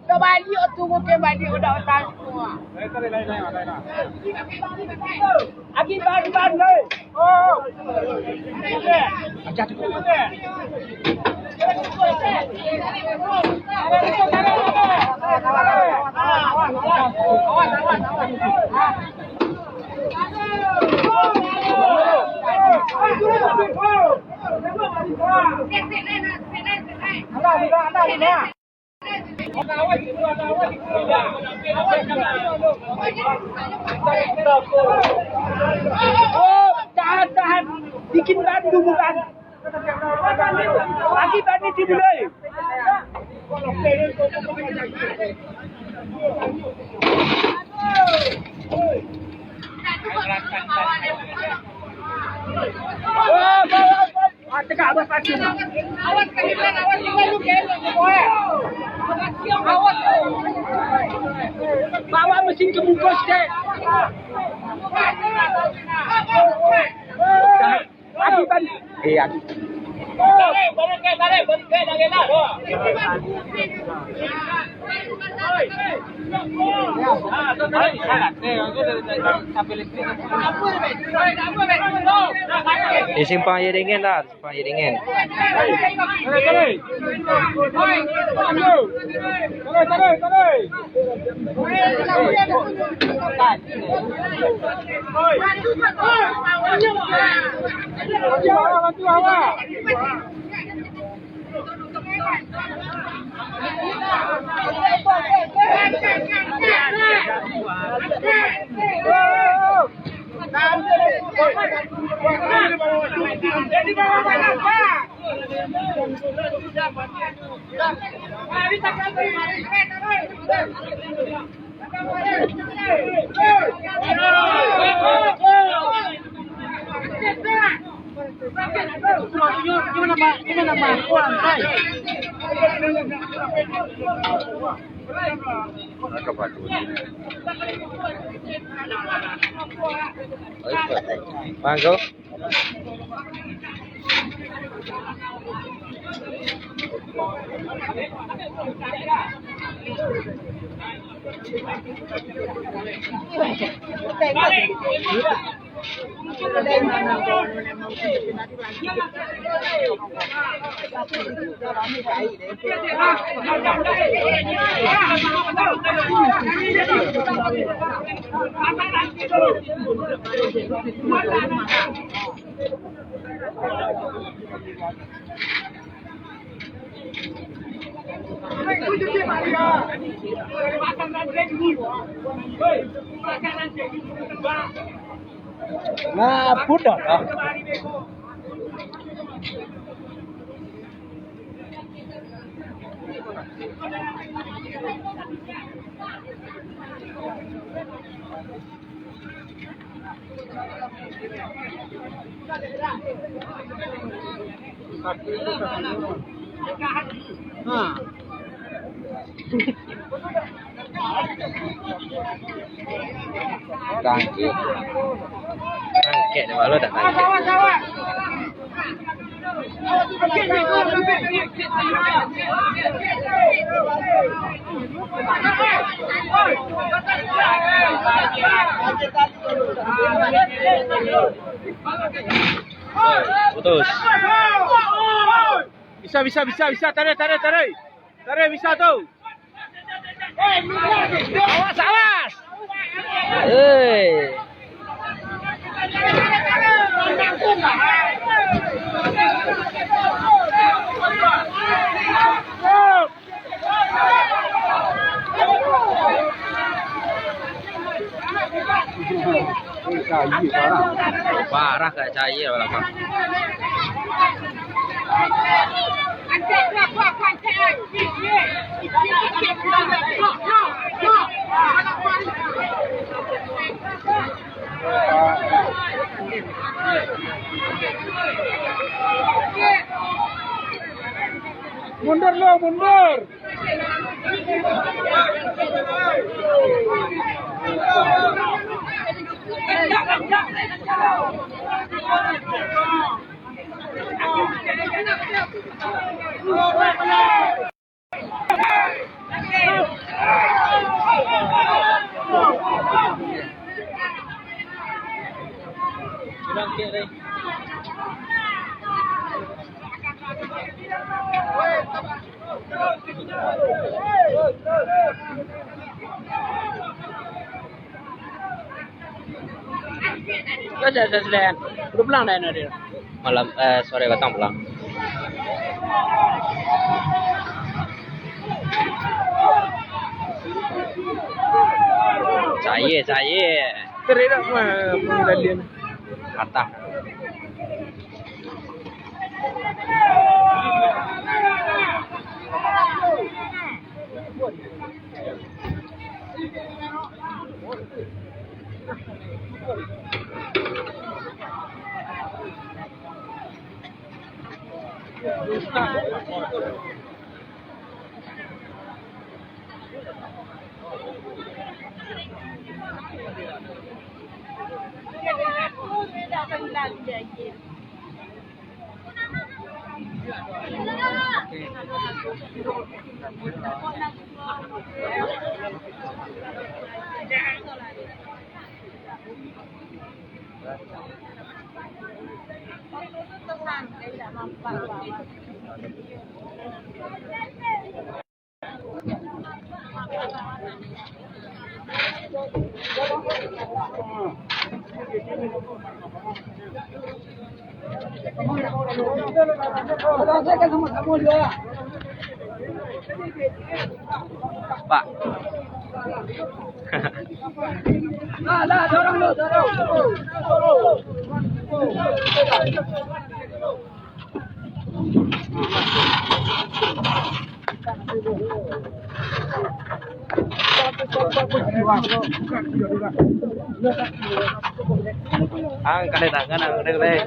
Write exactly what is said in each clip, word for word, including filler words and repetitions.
Dah baliak tu, bukan baliak udah utang semua. Agi ban, ban, eh. Oh. Oh, tahan, tahan. Bikin ban dulu, ban. Lagi ban di sini, deh. Ah, tegak, Abah, pasti. Awas, awas, awas. Bawa mesin ke bungkus, dek. Agi, Pan. Iya. Di simpang aia dingin lah, simpang aia dingin. Mangga. Nah, budak lah. Tangkik. Tangkik di malu dah tangkik. Putus. Bisa, bisa, bisa, bisa. Tarik, tarik, tarik. Tarik, bisa tu. Awas, awas. Hei. Parah, tak cair balakang. Mundur lu, mundur. Sudah, sudah, sudah. Udah pulang dah, Nadir? Malam, eh, sore patang pulang. Cayie, cayie. Teredak mah pengendalian. Patah. Pak. Ang, kadai tangan, ang, kadai, kadai.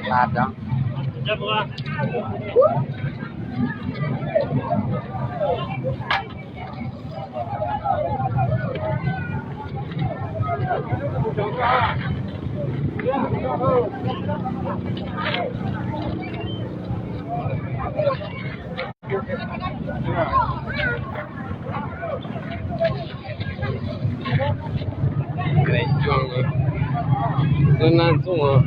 Ladang. Kerejuang tu. Senang semua.